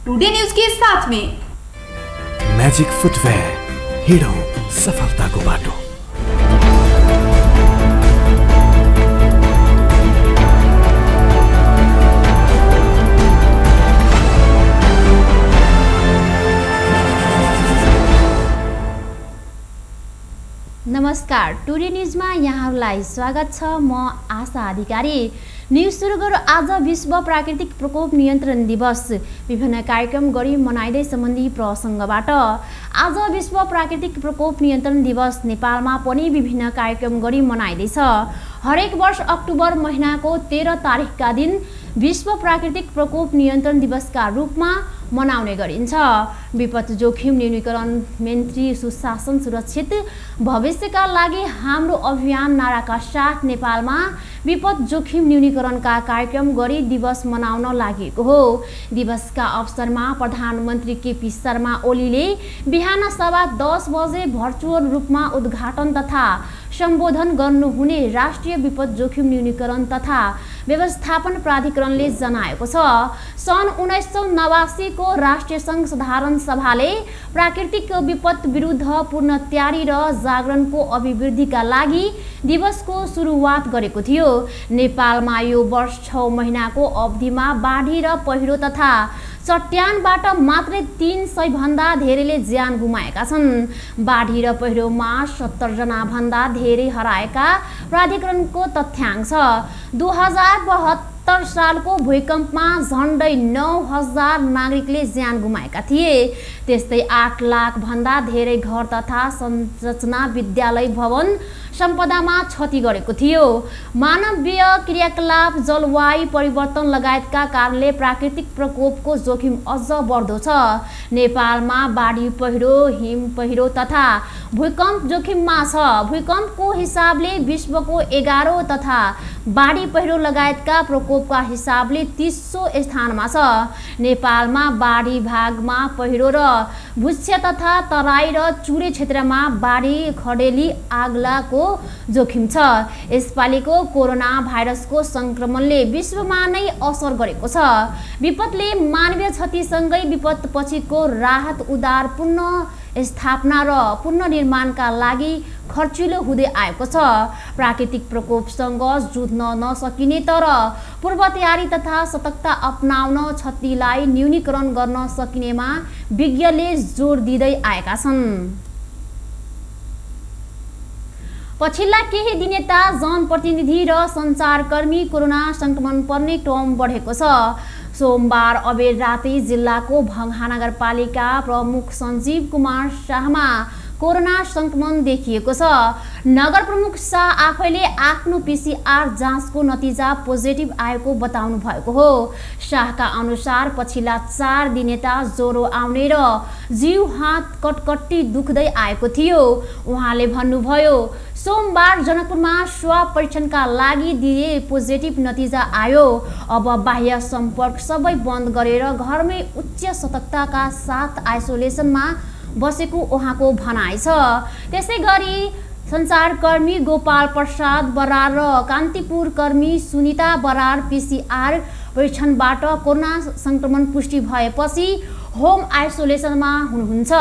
Today news के साथ में मैजिक फुटवेयर, हिँडौँ सफलताको बाटो। नमस्कार, टुडे न्यूजमा यहाँहरूलाई स्वागत छ। म आशा अधिकारी। न्यूज सुरु गरौँ। आज विश्व प्राकृतिक प्रकोप नियन्त्रण दिवस। विभिन्न कार्यक्रम गरी मनाइँदै सम्बन्धी प्रसङ्गबाट आज विश्व प्राकृतिक प्रकोप नियन्त्रण दिवस नेपालमा पनि विभिन्न कार्यक्रम गरी मनाइँदैछ। हरेक वर्ष अक्टोबर महिनाको 13 तारिकका दिन विश्व प्राकृतिक प्रकोप नियन्त्रण दिवसका रूपमा मनाउने गरिन्छ। विपद जोखिम न्यूनीकरण, मेन्त्री सुशासन, सुरक्षित भविष्यका लागि हाम्रो अभियान नाराका साथ नेपालमा विपद जोखिम न्यूनीकरणका कार्यक्रम गरी दिवस मनाउन लागेको हो। दिवसका अवसरमा प्रधानमन्त्री केपी शर्मा ओलीले बिहान 10:15 बजे भर्चुअल रूपमा उद्घाटन तथा सम्बोधन गर्नुहुने राष्ट्रिय विपद जोखिम न्यूनीकरण तथा व्यवस्थापन प्राधिकरणले जनाएको छ। सन् 1989 को राष्ट्रिय सङ्घ साधारण सभाले प्राकृतिक विपद विरुद्ध पूर्ण तयारी र जागरणको अभिवृद्धिका लागि दिवसको सुरुवात गरेको थियो। नेपालमा यो वर्ष 6 महिनाको अवधिमा बाढी र पहिरो तथा चट्यानबाट मात्रै 300 भन्दा धेरैले ज्यान गुमाएका छन्। बाढी र पहिरोमा 70 जना भन्दा धेरै हराएका प्राधिकरणको तथ्याङ्क छ। 2072 सालको भूकम्पमा झन्डै 9000 नागरिकले ज्यान गुमाएका थिए। त्यस्तै 8 लाख भन्दा धेरै घर तथा संरचना, विद्यालय, भवन सम्पदामा क्षति गरेको थियो। मानवीय क्रियाकलाप, जलवायु परिवर्तन लगायतका कारणले प्राकृतिक प्रकोपको जोखिम अझ बढ्दो छ। नेपालमा बाढी, पहिरो, हिम पहिरो तथा भूकम्प जोखिममा छ। भूकम्पको हिसाबले विश्वको 11औं तथा बाढी पहिरो लगायतका प्रकोपका हिसाबले 30औं स्थानमा छ। नेपालमा बाढी भागमा पहिरो र भुस्या तथा तराई र चुरे क्षेत्रमा बाढी, खडेली, आगलाको जोखिम छ। यसपालिको कोरोना भाइरसको संक्रमणले विश्वमा नै असर गरेको छ। विपदले मानवीय क्षतिसँगै विपदपछिको राहत, उद्धार, पुनर्स्थापना र पुनर्निर्माणका लागि खर्चिलो हुँदै आएको छ। प्राकृतिक प्रकोपसँग जुझ्न नसकिने तर पूर्व तयारी तथा सतर्कता अपनाउन क्षतिलाई न्यूनीकरण गर्न सकिनेमा विज्ञले जोड दिँदै आएका छन्। पछिल्ला केही दिनयता जनप्रतिनिधि र सञ्चारकर्मी कोरोना संक्रमण पर्ने क्रम बढेको छ। सोमबार अबेर राति जिल्लाको भङ्हा नगरपालिका प्रमुख सञ्जीव कुमार शाहमा कोरोना संक्रमण देखिएको छ। नगर प्रमुख शाह आफैले आफ्नो PCR जाँचको नतिजा पोजिटिभ आएको बताउनु भएको हो। शाहका अनुसार पछिल्ला 4 दिनयता ज्वरो आउने र जिउ हात कटकटी दुख्दै आएको थियो। उहाँले भन्नुभयो, सोमबार जनकपुरमा स्वाब परीक्षणका लागि दिए पोजिटिभ नतिजा आयो। अब बाह्य सम्पर्क सबै बन्द गरेर घरमै उच्च सतर्कताका साथ आइसोलेसनमा बसेको उहाँको भनाइ छ। त्यसै गरी सञ्चारकर्मी गोपाल प्रसाद बरार र कान्तिपुर कर्मी सुनिता बरार PCR परीक्षणबाट कोरोना संक्रमण पुष्टि भएपछि होम आइसोलेसनमा हुनुहुन्छ।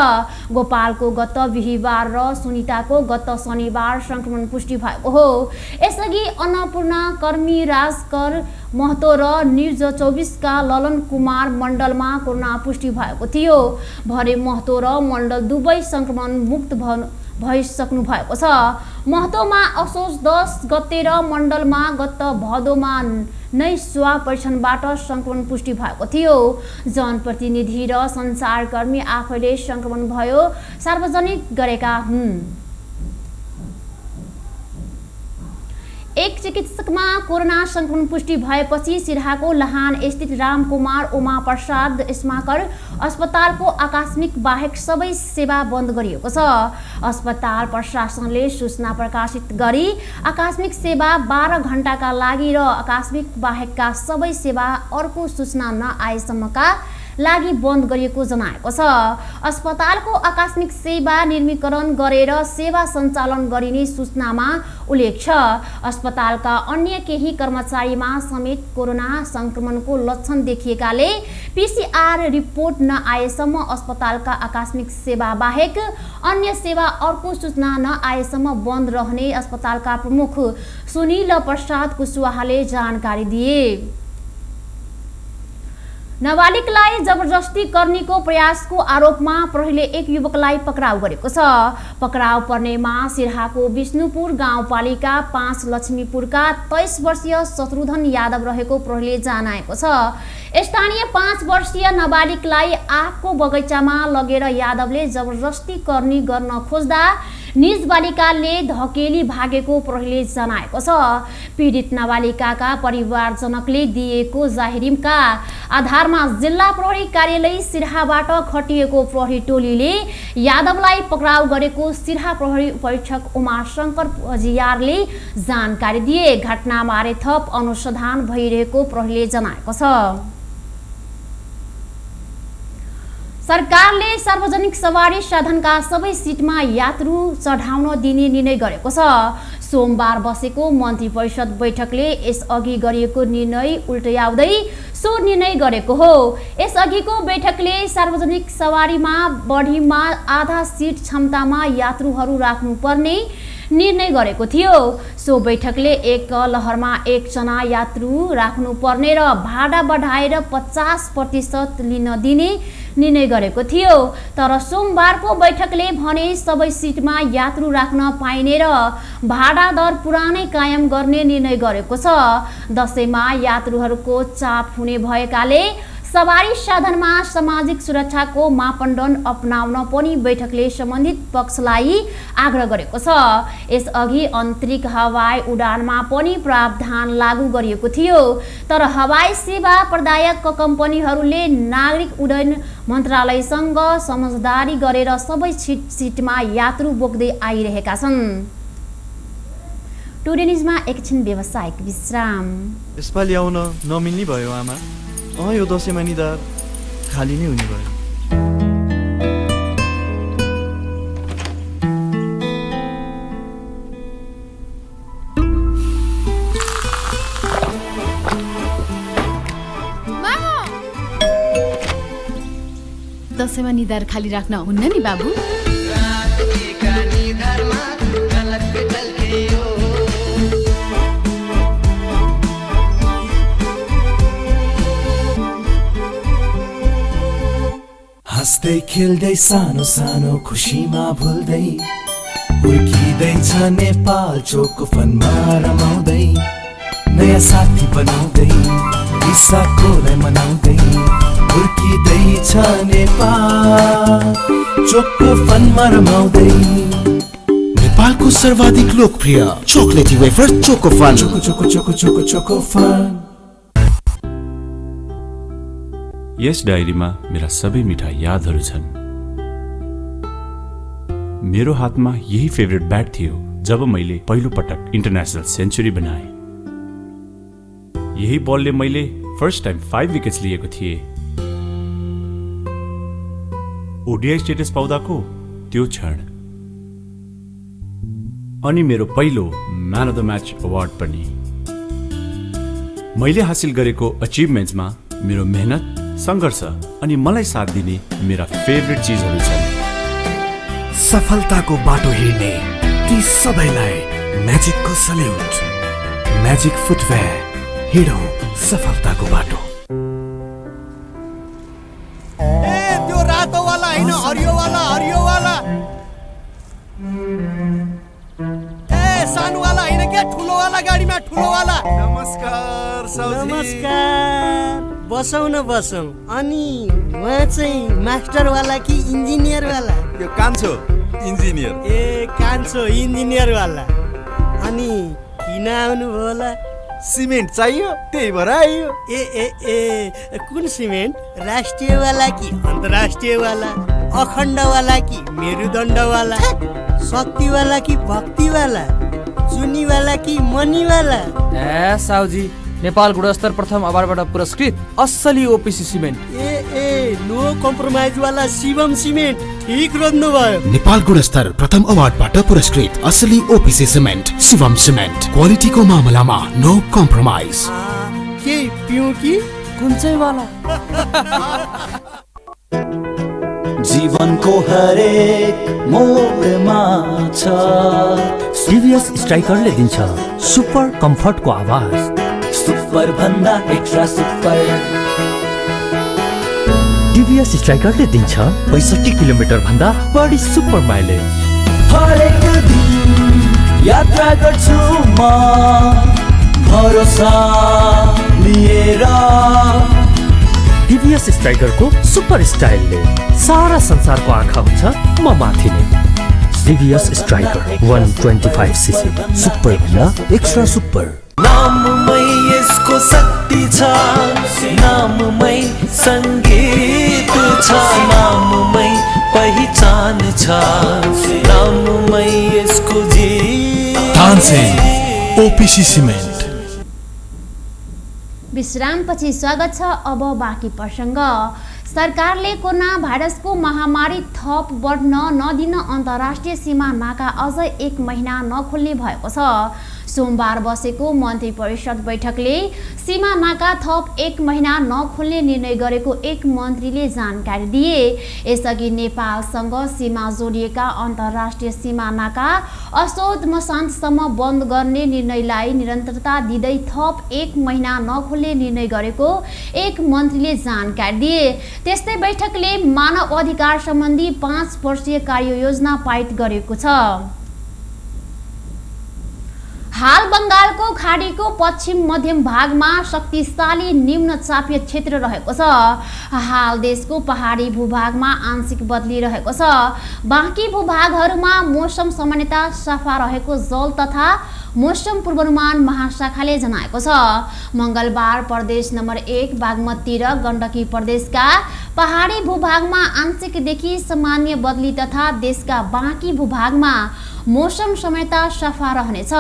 गोपालको गत बिहिबार र सुनिताको गत शनिबार संक्रमण पुष्टि भएको हो। यसअघि अन्नपूर्ण कर्मी राजकर महतो र न्युज 24 का ललन कुमार मण्डलमा कोरोना पुष्टि भएको थियो। भरे महतो र मण्डल दुवै संक्रमण मुक्त भइसक्नु भएको छ। महतोमा असोज 10 गते र मण्डलमा गत भदौमा नै स्वाब परीक्षणबाट संक्रमण पुष्टि भएको थियो। जनप्रतिनिधि र सञ्चारकर्मी आफैले संक्रमण भयो सार्वजनिक गरेका हुन्। एक चिकित्सकमा कोरोना संक्रमण पुष्टि भएपछि सिराहाको लहान स्थित रामकुमार उमा प्रसाद स्माकर अस्पतालको आकस्मिक बाहेक सबै सेवा बन्द गरिएको छ। अस्पताल प्रशासनले सूचना प्रकाशित गरी आकस्मिक सेवा 12 घण्टाका लागि र आकस्मिक बाहेकका सबै सेवा अर्को सूचना नआएसम्मका लागि बन्द गरिएको जनाएको छ। अस्पतालको आकस्मिक सेवा निर्मीकरण गरेर सेवा सञ्चालन गरिने सूचनामा उल्लेख छ। अस्पतालका अन्य केही कर्मचारीमा समेत कोरोना संक्रमणको लक्षण देखिएकाले PCR रिपोर्ट नआएसम्म अस्पतालका आकस्मिक सेवा बाहेक अन्य सेवा अर्को सूचना नआएसम्म बन्द रहने अस्पतालका प्रमुख सुनिल प्रसाद कुशवाहाले जानकारी दिए। नाबालिगलाई जबरजस्ती गर्नेको प्रयासको आरोपमा प्रहरीले एक युवकलाई पक्राउ गरेको छ। पक्राउ पर्नेमा सिराहाको विष्णुपुर गाउँपालिका 5 लक्ष्मीपुरका 23 वर्षीय शत्रुधन यादव रहेको प्रहरीले जनाएको छ। स्थानीय 5 वर्षीय नाबालिगलाई आँपको बगैँचामा लगेर यादवले जबरजस्ती गर्न खोज्दा निज बालिकाले धकेली भागेको प्रहरीले जनाएको छ। पीडित नाबालिकाका परिवारजनकले दिएको जाहेरीका आधारमा जिल्ला प्रहरी कार्यालय सिराहाबाट खटिएको प्रहरी टोलीले यादवलाई पक्राउ गरेको सिराहा प्रहरी परीक्षक उमाशंकर पजियारले जानकारी दिए। घटनाबारे थप अनुसन्धान भइरहेको प्रहरीले जनाएको छ। सरकारले सार्वजनिक सवारी साधनका सबै सिटमा यात्रु चढाउन दिने निर्णय गरेको छ। सोमबार बसेको मन्त्री परिषद बैठकले यसअघि गरिएको निर्णय उल्टाउँदै सो निर्णय गरेको हो। यसअघिको बैठकले सार्वजनिक सवारीमा बढीमा आधा सिट क्षमतामा यात्रुहरू राख्नुपर्ने निर्णय गरेको थियो। सो बैठकले एक लहरमा 1 जना यात्रु राख्नुपर्ने र भाडा बढाएर 50% लिन दिने निर्णय गरेको थियो। तर सोमबारको बैठकले भने सबै सिटमा यात्रु राख्न पाइने र भाडा दर पुरानै कायम गर्ने निर्णय गरेको छ। दशैंमा यात्रुहरूको चाप हुने भएकाले सवारी साधनमा सामाजिक सुरक्षाको मापदण्ड अपनाउन पनि बैठकले सम्बन्धित पक्षलाई आग्रह गरेको छ। यसअघि आन्तरिक हवाई उडानमा पनि प्रावधान लागू गरिएको थियो। तर हवाई सेवा प्रदायक कम्पनीहरूले नागरिक उड्डयन मन्त्रालयसँग समझदारी गरेर सबै सिटमा यात्रु बोक्दै आइरहेका छन्। टुडे न्युजमा एकछिन व्यावसायिक विश्राम। यसपालि आउन नमिल्ने भयो आमा। यो दशैंमा निधार खाली नै हुने भयो। दशैंमा निधार खाली राख्न हुन्न नि बाबु। हाँस्दै खेल्दै सानो सानो खुसीमा भुल्दै हुर्किँदैछ नेपाल चोको फनमा रमाउँदै नयाँ साथी बनाउँदै विशाखोलाई मनाउँदै हुर्किँदैछ नेपाल चोको फनमा रमाउँदै। नेपालको सर्वाधिक लोकप्रिय chocolatey wafer choco fun. Choco choco choco choco choco fun. यस डायरीमा मेरा सबै मिठा यादहरू छन्। मेरो हातमा यही फेभरेट ब्याट थियो जब मैले पहिलो पटक इन्टरनेसनल सेन्चुरी बनाए। यही बलले मैले फर्स्ट टाइम 5 विकेट्स लिएको थिएँ। ओडिआई स्टेटस पाउँदाको त्यो क्षण अनि मेरो पहिलो man of the match award पनि। मैले हासिल गरेको अचिभमेन्ट्समा मेरो मेहनत संघर्ष अनि मलाई साथ दिने मेरा फेभरेट चीजहरू छन्। सफलताको बाटो हिँड्ने ती सबैलाई म्याजिकको सल्युट। म्याजिक फुटवेयर हिँडौँ सफलताको बाटो। त्यो रातो वाला हैन, हरियो वाला, हरियो वाला। सानो वाला हैन के, ठुलो वाला गाडीमा ठुलो वाला। नमस्कार साउजी। नमस्कार। बसौँ न बसौँ। अनि उहाँ चाहिँ मास्टर वाला कि इन्जिनियर वाला? यो कान्छो इन्जिनियर। ए कान्छो इन्जिनियर वाला। अनि किन आउनु भयो होला? सिमेन्ट चाहियो त्यही भएर आइयो। ए ए ए कुन सिमेन्ट? राष्ट्रिय वाला कि अन्तर्राष्ट्रिय वाला? अखण्ड वाला कि मेरुदण्ड वाला? शक्ति वाला कि भक्ति वाला? जुनी वाला कि मनी वाला? साउजी नेपाल गुणस्तर प्रथम अवार्डबाट पुरस्कृत असली ओपिसी सिमेन्ट। ए ए नो कम्प्रोमाइज वाला शिवम सिमेन्ट ठीक रोज्नुभयो। नेपाल गुणस्तर प्रथम अवार्डबाट पुरस्कृत असली ओपिसी सिमेन्ट शिवम सिमेन्ट, क्वालिटीको मामलामा नो कम्प्रोमाइज। के पिउँ कि कुन चाहिँ वाला? जीवनको हरेक मोडमा छ टिभीएस स्ट्राइकरले दिन्छ सुपर कम्फर्टको आवाज। सुपर भन्दा एक्स्ट्रा सुपर। टिभीएस स्ट्राइकरले दिन्छ 65 किलोमिटर भन्दा बढी सुपर माइलेज। हरेक दिन यात्रा गर्छु म भरोसा लिएर। टिभीएस स्ट्राइकरको सुपर स्टाइलले सारा संसारको आँखा हुन्छ म माथि नै। टिभीएस स्ट्राइकर 125cc सुपर भन्दा एक्स्ट्रा सुपर। नाममै यसको शक्ति छ, नाममै संगीत छ, नाममै पहिचान छ, नाममै यसको जीत। Tansen OPC cement. विश्रामपछि स्वागत छ। अब बाँकी प्रसङ्ग। सरकारले कोरोना भाइरसको महामारी थप बढ्न नदिन अन्तर्राष्ट्रिय सीमा नाका अझै 1 महिना नखोल्ने भएको छ। सोमबार बसेको मन्त्री परिषद बैठकले सीमा नाका थप 1 महिना नखोल्ने निर्णय गरेको एक मन्त्रीले जानकारी दिए। यसअघि नेपालसँग सीमा जोडिएका अन्तर्राष्ट्रिय सीमा नाका असोज मसान्तसम्म बन्द गर्ने निर्णयलाई निरन्तरता दिँदै थप 1 महिना नखोल्ने निर्णय गरेको एक मन्त्रीले जानकारी दिए। त्यस्तै बैठकले मानव अधिकार सम्बन्धी 5 वर्षीय कार्ययोजना पारित गरेको छ। हाल बङ्गालको खाडीको पश्चिम मध्यम भागमा शक्तिशाली निम्न चापीय क्षेत्र रहेको छ। हाल देशको पहाडी भूभागमा आंशिक बदली रहेको छ। बाँकी भूभागहरूमा मौसम सामान्यतः सफा रहेको जल तथा मौसम पूर्वानुमान महाशाखाले जनाएको छ। मङ्गलबार प्रदेश नम्बर 1 बागमती र गण्डकी प्रदेशका पहाडी भूभागमा आंशिकदेखि सामान्य बदली तथा देशका बाँकी भूभागमा मौसम सामान्यतः सफा रहनेछ।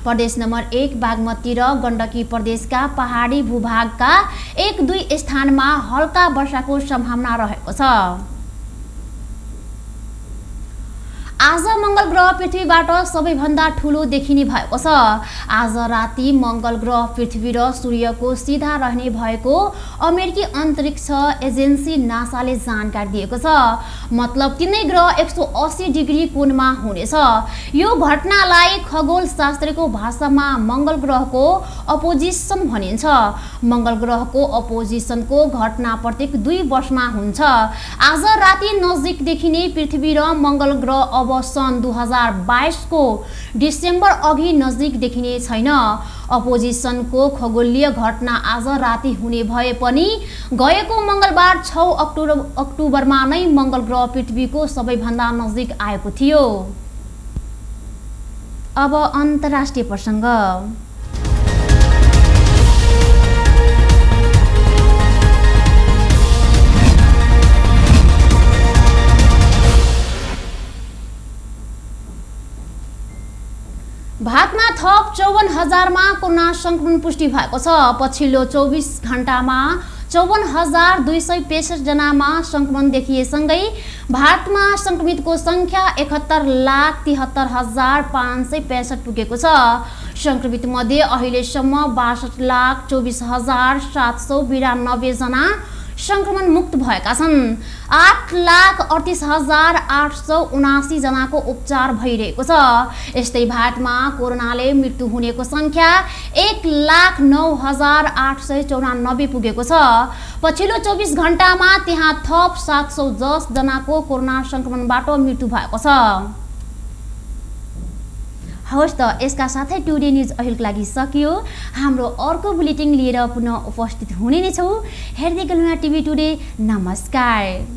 प्रदेश नम्बर 1 बागमती र गण्डकी प्रदेशका पहाडी भूभागका 1-2 स्थानमा हल्का वर्षाको सम्भावना रहेको छ। आज मङ्गल ग्रह पृथ्वीबाट सबैभन्दा ठुलो देखिने भएको छ। आज राति मङ्गल ग्रह पृथ्वी र सूर्यको सिधा रहने भएको अमेरिकी अन्तरिक्ष एजेन्सी नासाले जानकारी दिएको छ। मतलब तिनै ग्रह 180 डिग्री कोणमा हुनेछ। यो घटनालाई खगोल शास्त्रको भाषामा मङ्गल ग्रहको अपोजिसन भनिन्छ। मङ्गल ग्रहको अपोजिसनको घटना प्रत्येक 2 वर्षमा हुन्छ। आज राति नजिक देखिने पृथ्वी र मङ्गल ग्रह अब सन् 2022 को डिसेम्बर अघि नजिक देखिने छैन। अपोजिसनको खगोलीय घटना आज राति हुने भए पनि गएको मङ्गलबार 6 अक्टोबरमा नै मङ्गल ग्रह पृथ्वीको सबैभन्दा नजिक आएको थियो। अब अन्तर्राष्ट्रिय प्रसङ्ग। भारतमा थप 54,000मा कोरोना संक्रमण पुष्टि भएको छ। पछिल्लो 24 घण्टामा 54,265 जनामा संक्रमण देखिएसँगै भारतमा संक्रमितको संख्या 71,73,565 पुगेको छ। संक्रमित मध्ये अहिलेसम्म 62,24,792 जना संक्रमण मुक्त भएका छन्। 8,38,879 जनाको उपचार भइरहेको छ। यस्तै भारतमा कोरोनाले मृत्यु हुनेको संख्या 1,09,894 पुगेको छ। पछिल्लो 24 घण्टामा त्यहाँ थप 710 जनाको कोरोना संक्रमणबाट मृत्यु भएको छ। हवस् त यसका साथै टुडे न्युज अहिलेको लागि सकियो। हाम्रो अर्को बुलेटिन लिएर पुनः उपस्थित हुने नै छौँ। हेर्दै गर्नुहोला टिभी टुडे। नमस्कार।